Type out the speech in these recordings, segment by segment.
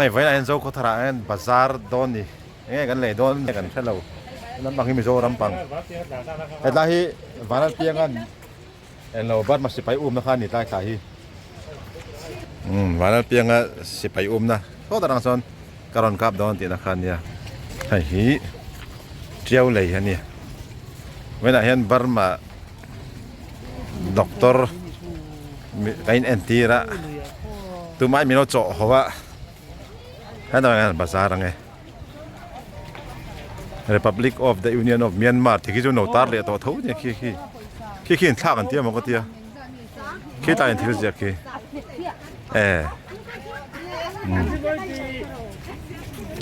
Hei vawiinah hian Zokhawtharah hian bazar dawn ni enge kan lei dawn kan hre lo lampang hi Mizoram pang hetlai hi Vanlalpianga'n englo Burma sipai umna kha a ni tlai thla hi umm Vanlalpianga sipai umna sawt atang sawn ka rawn kap dawn tihna kha a nia hei hi Tiau lei a ni vawiinah hian Burma doctor ka in entir a tumah min lo chawh ho a hetah hian bazar ang e republic of the union of myanmar tih khi chu no tar leh tawh tho nia khi khi khi khi inthlak an tia maw ka tia khi tlaiin thil ziak khi e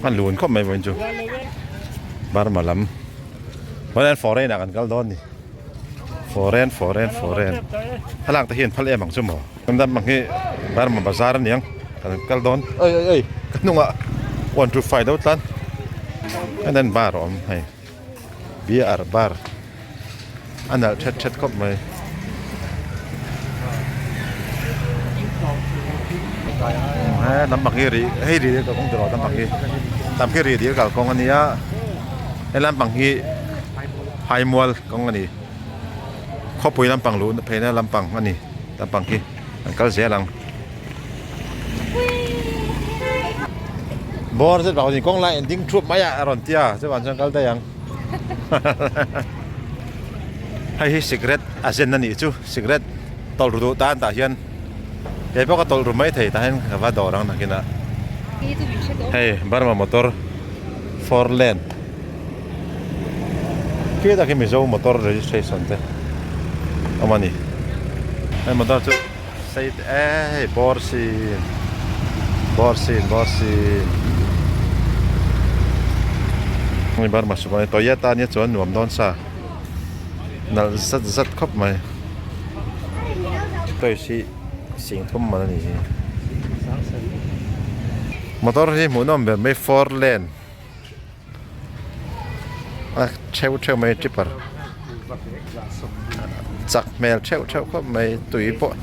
a lun khawp mai vawiin chu burma lam vawiin foreign ah kan kal dawn a ni. Foreign foreign foreign thlalak te hian phal em ang chu maw dam ang hi Burma bazar aniang kan kal dawn ei ei ei ka hnungah 1 2 5 deuh tlan and then bar a awm hei beer bar a nalh thet thet khawp mai. He lampang hi ri hei ri dil kalkawng tiraw lampang hi tam khi ri dil kalkawng a nia he lampang hi haimual kawng a ni khawpui lampang luh phei na lampang a ni lampang khi an kal zel ang bawr zet vang kawng lai an ding thup mai a a rawn tia chuvang chuan kal daih ang hei hi cigarette a zen a nih chu cigarette tawlh ru duh tan tah hian kei pawh ka tawlh ru mai thei tah hian ka va dawr ang nakinah hei Burma motor four lane khi tak hi Mizo motor registration te awm a ni hei motor chu sei e hei bawr sin bawr sin bawr sin hei Burma sumo Toyota ania chuan nuam dawn sa nalh zat zat khawp mai toys hi singthum man a ni hi motor hi hmuhnawm ber mai four lane a theu theu mai tipper chak hmel theuh theuh khawp mai tui pawh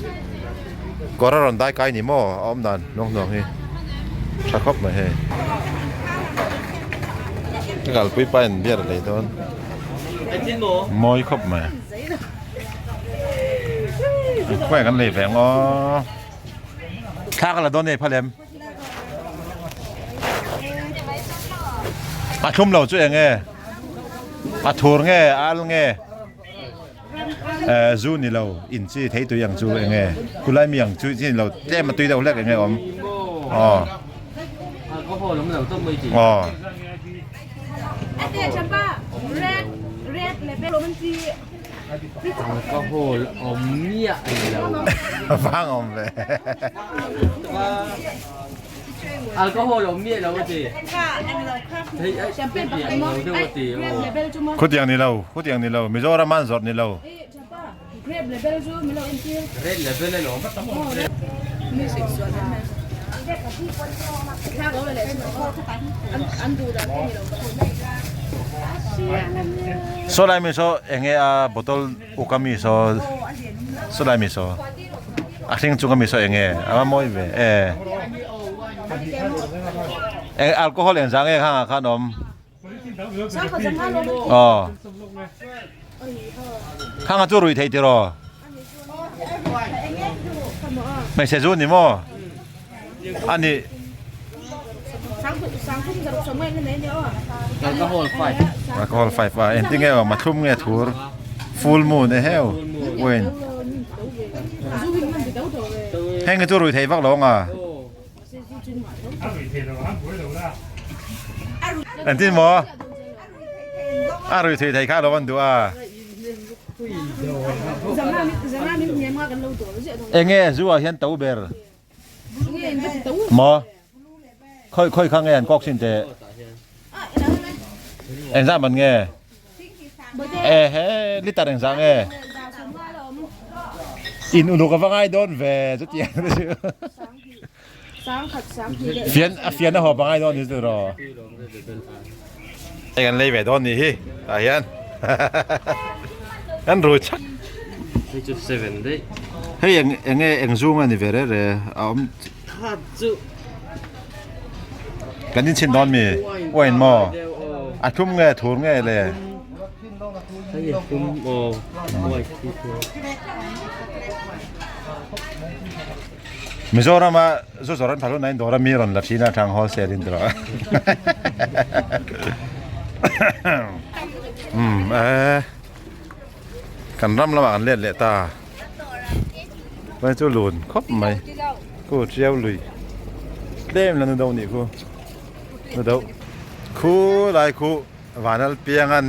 kawr a rawn dai kai ni maw a awm dan hnuang hnuang hi tha khawp mai hei ka kalpui pa in beer a lei dawn mawi khawp mai khawnge kan lei ve ang aw thla ka la dawn e phalem. A thlum lo chu eng nge? A thur nge? A al nge? Eh, zu ni lo, in chi thei tui ang chu eng nge? Kulai mi ang chu chi ni lo, tlem a tui deuh hlek eng nge awm? Aw. Aw. Alcohol awm miah lo. Vang awm ve. Alcohol awm miah lo a ti. Hei lo deuh a ti aw. Khutiang ni lo, khutiang ni lo, Mizoram an zawrh ni lo. Red level a lawm. Saw lai mi saw enge a bottle uk a mi saw saw lai mi saw a hring chung a mi saw enge a va mawi ve e eng alcohol eng zang nge khang ah khan awm aw khang ah chu rui thei tiraw hmeichhe zu ni maw a nih Alcohol 5 alcohol 5 a engtin nge awm a thlum nge thur full moon e heu wine heng hi chu rui thei vak lo ang a engtin maw a rui thei thei kha lo an duh a. Enge zu ah hian to ber maw khawi khawi kha nge an kawk chin teh engzah man nge e he liter engzah nge in uluk a va ngai dawn ve chutiang te chu fian a fian a haw pangai dawn ni chu ro hei kan lei ve dawn ni hi tah hian kan rui chak hei chu seven daih hei eng enge eng zung a ni ve re re a awm kha chu Kan in chhin dawn mi? Wine maw? A thlum nge thur nge le? Mizoram a zu zawrh an phal hun ah in dawr a mi rawn la thin a thang wholesale in tawh. Umm eh kan ram lamah kan let leh ta. Chuan chu lun khawp mai khu tiau lui tlem la nu deuh nih khu nu deuh khu lai khu vanal piangan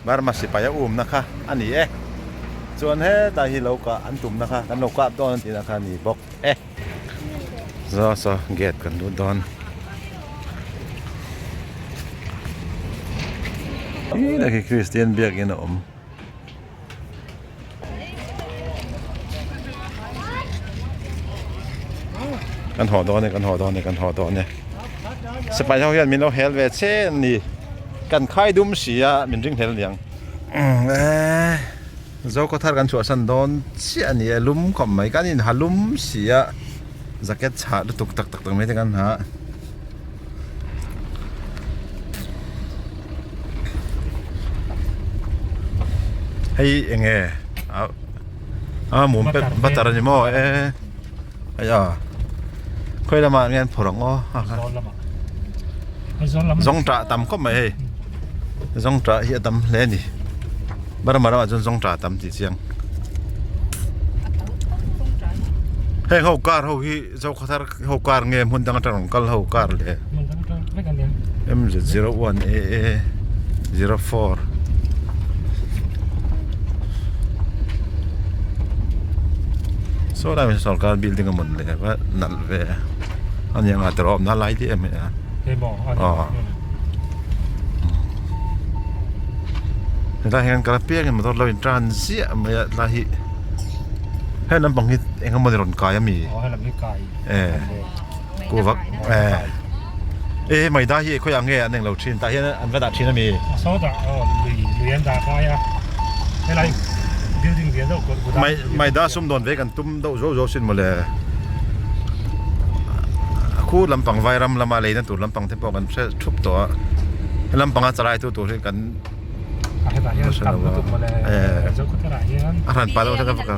Burma sipai a umna kha a ni e chuan hetlai hi lo kah an tumna kha kan lo kap dawn an tihna kha a ni bawk e saw saw gate kan lut dawn ih khi Kristian biakin a awm. Kan haw dawn e kan haw dawn e kan haw dawn e sipai ho hian min lo hel ve che a ni kan khai dum si a min ring hlel niang eee Zokhawthar kan chhuahsan dawn chiah a ni e lum khawp mai kan inha lum si a jacket chhah lutuk tak tak tak mai te kan ha. Hei eng nge a mum pet butter a ni maw e hei a khawi lamah nge an phawrh ang aw zawngṭah tam khawp mai hei zawngṭah hi a tam hle a ni Burma ramah chuan zawngṭah a tam tih chiang heng ho car ho hi Zokhawthar ho car nge hmun dang atang rawn kal ho car le MZ01 AA 04 saw lai hmun sorkar building a mawn le va nalh ve a ni ang a tawrh awmna lai te em em a aw helai hian kal apiangin motor lo in tan ziah mai a tlai hi heng lampang hi eng emaw ni rawn kai a mi eh kuhva eh eh maida hi khawiah nge an englo thin tah hian an va dah thin a mi maida sumdawn ve kan tum deuh zo zo sin mawle a khu lampang vairam lama leina tur lampang te pawh kan hre thup tawh a he lampanga chalai tu tur hi kan a hran pah deuh hlek a vak a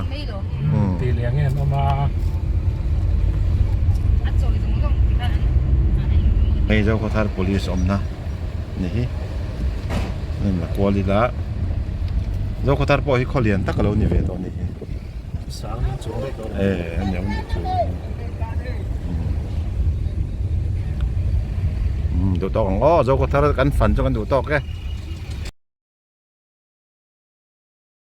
hei Zokhawthar police awmna ni hi an la kual ila Zokhawthar pawh hi khaw lian tak a lo ni ve tawh a ni hi. Eh a ni ang chu umm duh tawk ang aw Zokhawthar kan fan chu kan duh tawk e.